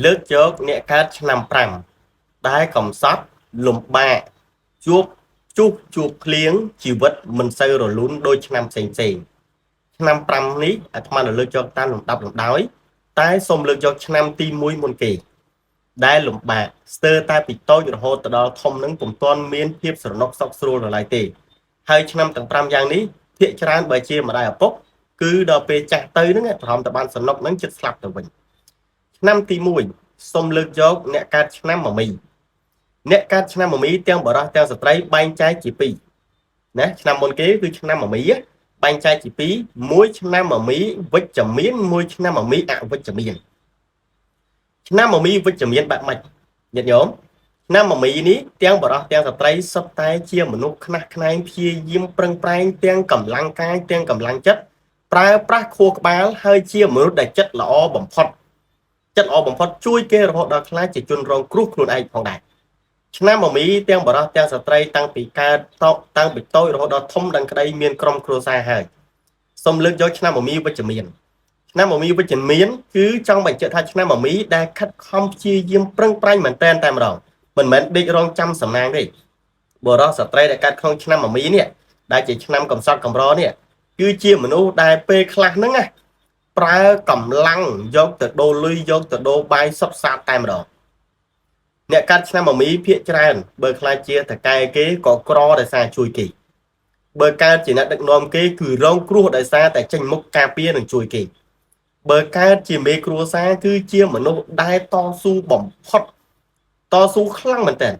លើកយកអ្នកកើតឆ្នាំ5ដែលកំសត់លំបាកជួបជុះជួបភ្លៀងជីវិតមិនសូវរលូនដូចឆ្នាំផ្សេងផ្សេងឆ្នាំ5នេះអាត្មានៅលើកយកតាមលំដាប់លំដោយតែសូមលើកយកឆ្នាំទី1មុនគេដែលលំបាកស្ទើរតែពីតូចរហូតទៅដល់ធំនឹងពុំទាន់មានភាពស្រណុកសុខស្រួលនៅឡើយទេហើយឆ្នាំទាំង5យ៉ាងនេះភាកច្រើនបើជាម្ដាយឪពុកគឺដល់ពេលចាស់ទៅហ្នឹងទ្រាំតែបានស្រណុកហ្នឹងចិត្តស្លាប់ទៅវិញឆ្នាំទី1សូមលើកយកអ្នកកើតឆ្នាំមមីអ្នកកើតឆ្នាំមមីទាំងបរោះទាំងស្ត្រីបែងចែកជា2ណាឆ្នាំមុនគេគឺឆ្នាំមមីបែងចែកជា2មួយឆ្នាំមមីវិជ្ជមានមួយឆ្នាំមមីអវិជ្ជមានឆ្នាំមមីវិជ្ជមានបែបម៉េចញាតិញោមឆ្នាំមមីនេះទាំងបរោះទាំងស្ត្រីសុទ្ធតែជាមនុស្សខ្នះខ្នែងព្យាយាមប្រឹងប្រែងទាំងកម្លាំងកាយទាំងកម្លាំងចិត្តប្រើប្រាស់ខួរក្បាលហើយជាមនុស្សដែលចិត្តល្អបំផុតចិត្តល្អបំផុតជួយគេរហូតដល់ខ្លាចជាជនរងគ្រោះខ្លួនឯងផងដែរឆ្នាំមមីទាំងបរោះទាំងស្ត្រីតាំងពីកើតតតាំងពីតូចរហូតដល់ធំដឹងក្តីមានក្រុមគ្រួសារហើយសូមលើកយកឆ្នាំមមីវិជ្ជមានឆ្នាំមមីវិជ្ជមានគឺចង់បញ្ជាក់ថាឆ្នាំមមីដែលខិតខំព្យាយាមប្រឹងប្រែងមែនតែនតែម្ដងមិនមែនដេករងចាំសំណាងទេបរោះស្ត្រីដែលកើតក្នុងឆ្នាំមមីនេះដែលជាឆ្នាំកំសត់កំរនេះគឺជាមនុស្សដែលពេលខ្លះហ្នឹងណាប្រើកម្លាំងយកទៅដូរលុយយកទៅដូរបាយសុទ្ធសាធតែម្ដងអ្នកកាត់ឆ្នាំមមីភាកច្រើនបើខ្លាចជាតកែគេក៏ក្រដោយសារជួយគេបើកើតជាអ្នកដឹកនាំគេគឺរងគ្រោះដោយសារតែចេញមុខការពារនិងជួយគេបើកើតជាមេគ្រួសារគឺជាមនុស្សដែលតស៊ូបំផុតតស៊ូខ្លាំងមែនតើ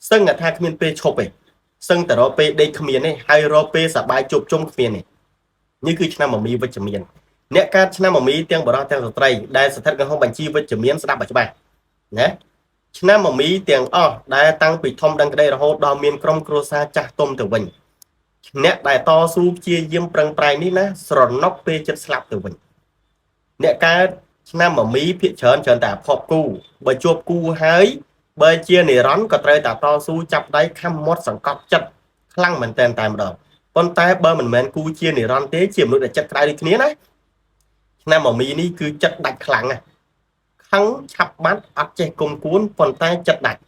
សឹងថាគ្មានពេលឈប់ទេសឹងតែរកពេលដេកគ្មានទេហើយរកពេលសប្បាយជួបជុំគ្មានទេនេះគឺឆ្នាំមមីវិជ្ជមានអ្នកកើតឆ្នាំមមីទាំងបរិសទាំងស្ត្រីដែលស្ថិតក្នុងបញ្ជីវិជ្ជមានស្ដាប់ឲ្យច្បាស់ណាឆ្នាំមមីទាំងអស់ដែលតាំងពីធំដឹងក្តីរហូតដល់មានក្រុមគ្រួសារចាស់ទុំទៅវិញអ្នកដែលតស៊ូព្យាយាមប្រឹងប្រែងនេះណាស្រណុកពេលចិត្តស្លាប់ទៅវិញអ្នកកើតឆ្នាំមមីភាកច្រើនច្រើនតែភពគូបើជួបគូហើយបើជានិរន្តរ៍ក៏ត្រូវតែតស៊ូចាប់ដៃខំមាត់សង្កត់ចិត្តខ្លាំងមែនតែនតែម្ដងប៉ុន្តែបើមិនមែនគូជានិរន្តរ៍ទេជាមនុស្សដែលចិត្តក្តៅដូចគ្នាណាឆ្នាំមមីនេះគឺចិត្តដាច់ខ្លាំងណាស់ខឹងឆាប់បាត់អត់ចេះគុំគួនប៉ុន្តែចិត្តដាច់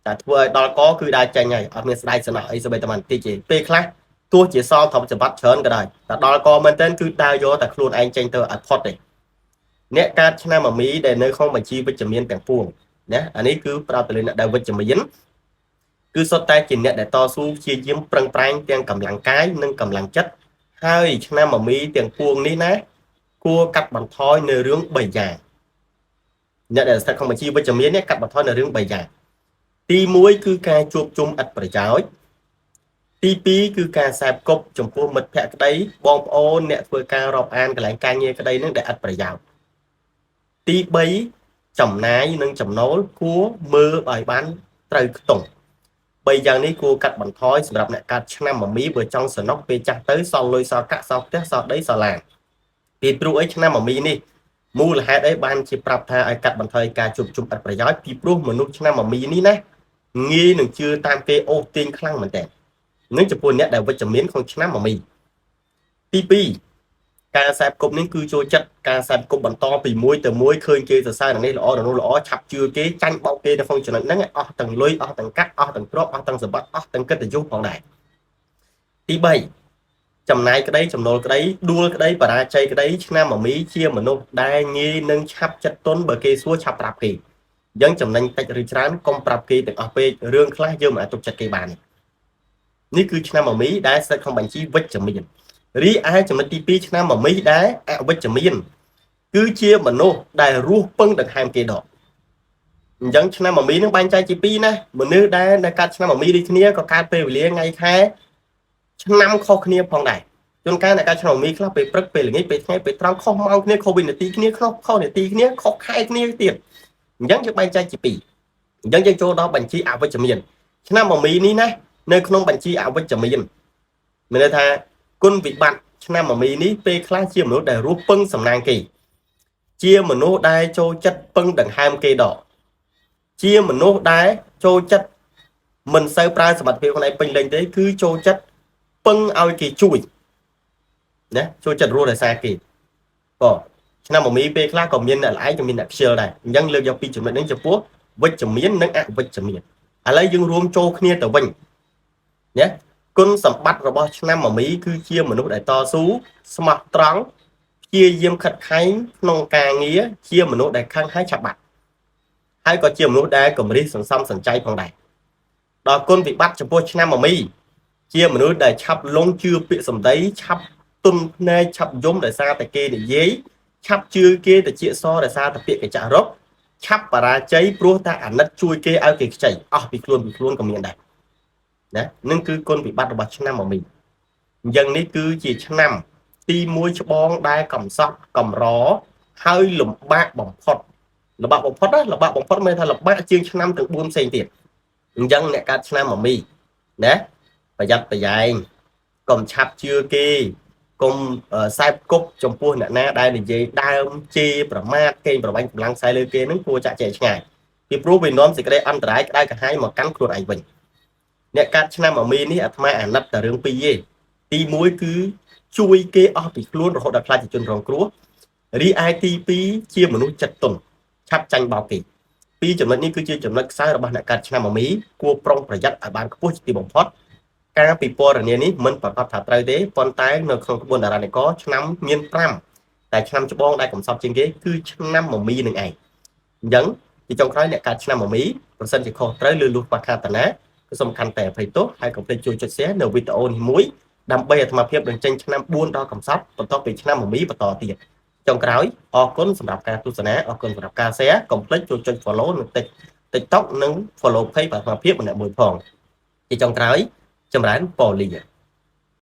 តែធ្វើឲ្យដល់កគឺដើរចេញហើយអត់មានស្ដាយសំណោះអីសូម្បីតែបន្តិចទេពេលខ្លះទោះជាសល់ទ្រព្យសម្បត្តិច្រើនក៏ដោយតែដល់កមែនទែនគឺដើរយកតែខ្លួនឯងចេញទៅអត់ផុតទេអ្នកកើតឆ្នាំមមីដែលនៅក្នុងបញ្ជីវិជ្ជមានទាំងពួងណាអានេះគឺប្រាប់ទៅលើអ្នកដែលវិជ្ជមានគឺសុទ្ធតែជាអ្នកដែលតស៊ូព្យាយាមប្រឹងប្រែងទាំងកម្លាំងកាយនិងកម្លាំងចិត្តហើយឆ្នាំមមីទាំងពួងនេះណាគួរកាត់បន្ថយនៅរឿង3យ៉ាងអ្នកដែលស្ថិតក្នុងបញ្ជីវិជ្ជមាននេះកាត់បន្ថយនៅរឿង3យ៉ាងទី1គឺការជួបជុំឥតប្រយោជន៍ទី2គឺការខ្សែគប់ចំពោះមិត្តភក្តិក្តីបងប្អូនអ្នកធ្វើការរាប់អានកន្លែងការងារក្តីនឹងដែលឥតប្រយោជន៍ទី3ចំណាយនិងចំណូលគួរមើលឲ្យបានត្រូវខ្ទង់3យ៉ាងនេះគួរកាត់បន្ថយសម្រាប់អ្នកកើតឆ្នាំមមីបើចង់សំណុកពេលចាស់ទៅសល់លុយសល់កាក់សល់ផ្ទះសល់ដីសល់ឡានពីព្រោះអីឆ្នាំមមីនេះមូលហេតុអីបានជាប្រាប់ថាឲ្យកាត់បន្ថយការជួបជុំឥតប្រយោជន៍ពីព្រោះមនុស្សឆ្នាំមមីនេះណាងាយនឹងជឿតាមគេអូសទាញខ្លាំងមែនតើនឹងចំពោះអ្នកដែលវិជ្ជមានក្នុងឆ្នាំមមីទី2ការខ្សែគប់នេះគឺចូលចិត្តការខ្សែគប់បន្តពីមួយទៅមួយឃើញគេសរសើរនឹងនេះល្អនឹងនោះល្អឆាប់ជឿគេចាញ់បោកគេនៅក្នុងចំណុចហ្នឹងអស់ទាំងលុយអស់ទាំងកាក់អស់ទាំងទ្រព្យអស់ទាំងសម្បត្តិអស់ទាំងកិត្តិយសផងដែរទី3ចំណាយក្តីចំណូលក្តីដួលក្តីបរាជ័យក្តីឆ្នាំមមីជាមនុស្សដែលងាយនឹងឆាប់ចិត្តទន់បើគេសួរឆាប់ប្រាប់គេអញ្ចឹងចំណេញតិចឬច្រើនកុំប្រាប់គេទាំងអស់ពេករឿងខ្លះយើងមិនអាចទុកចិត្តគេបាននេះគឺឆ្នាំមមីដែលស្ថិតក្នុងបញ្ជីវិជ្ជមានរីឯចំណុចទី2ឆ្នាំមមីដែលអវិជ្ជមានគឺជាមនុស្សដែលរស់ពឹងដង្ហើមគេដកអញ្ចឹងឆ្នាំមមីនឹងបែងចែកជា2ណាមនុស្សដែលនៅកាត់ឆ្នាំមមីដូចគ្នាក៏កើតពេលវេលាថ្ងៃខែឆ្នាំខុសគ្នាផងដែរជួនកាលអ្នកកើតឆ្នាំមមីខ្លះពេលព្រឹកពេលល្ងាចពេលថ្ងៃពេលត្រង់ខុសម៉ោងគ្នាខុសវិនាទីគ្នាខុសខុសនាទីគ្នាខុសខែគ្នាទៀតអញ្ចឹងយើងបែងចែកជា2អញ្ចឹងយើងចូលដល់បញ្ជីអវិជ្ជមានឆ្នាំមមីនេះណានៅក្នុងបញ្ជីអវិជ្ជមានមានន័យថាគុណវិបត្តិឆ្នាំមមីនេះពេលខ្លះជាមនុស្សដែលរស់ពឹងសំណាងគេជាមនុស្សដែលចូលចិត្តពឹងដង្ហើមគេដកជាមនុស្សដែលចូលចិត្តមិនសូវប្រើសមត្ថភាពខ្លួនឯងពេញលេញទេគឺចូលចិត្តពឹងឲ្យគេជួយណាចូលចិត្តរស់ដោយសារគេក៏ ឆ្នាំមមីពេលខ្លះក៏មានអ្នកល្អឯងក៏មានអ្នកខ្ជិលដែរអញ្ចឹងលើកយកពីចំណុចនេះចំពោះវិជ្ជមាននិងអវិជ្ជមានឥឡូវយើងរួមចូលគ្នាទៅវិញណាគុណសម្បត្តិរបស់ឆ្នាំមមីគឺជាមនុស្សដែលតស៊ូស្មោះត្រង់ព្យាយាមខិតខំក្នុងការងារជាមនុស្សដែលខឹងហើយឆាប់បាត់ហើយក៏ជាមនុស្សដែលកម្រិះសន្សំសំចៃផងដែរដល់គុណវិបត្តិចំពោះឆ្នាំមមីជាមនុស្សដែលឆាប់លងជឿពាក្យសម្ដីឆាប់ទុនភ្នែកឆាប់យំដោយសារតែគេនិយាយឆាប់ជឿគេទៅជាសដោយសារតែពាក្យកញ្ចាក់រកឆាប់បរាជ័យព្រោះតែអាណិតជួយគេឲ្យគេខ្ចីអស់ពីខ្លួនពីខ្លួនក៏មានដែរណានឹងគឺគុណវិបត្តិរបស់ឆ្នាំមមីអញ្ចឹងនេះគឺជាឆ្នាំទី1ច្បងដែលកំសត់កម្រហើយលំបាកបំផុតលំបាកបំផុតណាលំបាកបំផុតមានថាលំបាកជាងឆ្នាំទាំង4ផ្សេងទៀតអញ្ចឹងអ្នកកើតឆ្នាំមមីណាប្រយ័ត្នប្រយែងកុំឆាប់ជឿគេកុំសែបគប់ចំពោះអ្នកណាដែលនិយាយដើមជេរប្រមាថកេងប្រវ័ញ្ចកម្លាំងខ្សែលើគេនឹងគួរចាក់ចែកឆ្ងាយពីព្រោះវានាំសេចក្តីអន្តរាយក្តៅក្រហាយមកកាន់ខ្លួនឯងវិញអ្នកកាត់ឆ្នាំអាមីនេះអាត្មាអាណិតតែរឿងពីរទេទី1គឺជួយគេអស់ពីខ្លួនរហូតដល់ខ្លាចជាជនរងគ្រោះរីឯទី2ជាមនុស្សចិត្តទុនឆាប់ចាញ់បោកគេពីរចំណុចនេះគឺជាចំណុចខ្សោយរបស់អ្នកកាត់ឆ្នាំអាមីគួរប្រុងប្រយ័ត្នឲ្យបានខ្ពស់ជាទីបំផុតការពិពណ៌នានេះមិនប្រកាសថាត្រូវទេប៉ុន្តែនៅក្នុងក្បួនតារានិករឆ្នាំមាន5តែឆ្នាំច្បងដែលកំសត់ជាងគេគឺឆ្នាំមមីនឹងឯងអញ្ចឹងជាចុងក្រោយអ្នកកើតឆ្នាំមមីប្រសិនជាខុសត្រូវលើលុះបាខាតាណាគឺសំខាន់តែអភ័យទោសហើយកុំភ្លេចជួយចុច share នៅវីដេអូនេះមួយដើម្បីអាត្មាភាពនឹងចេញឆ្នាំ4ដល់កំសត់បន្ទាប់ពីឆ្នាំមមីបន្តទៀតចុងក្រោយអរគុណសម្រាប់ការទស្សនាអរគុណសម្រាប់ការ share កុំភ្លេចជួយចុច follow នៅ TikTok និង follow page អាត្មាភាពម្នាក់មួយផងជាចុងក្រោយចម្រើនប៉ូលី។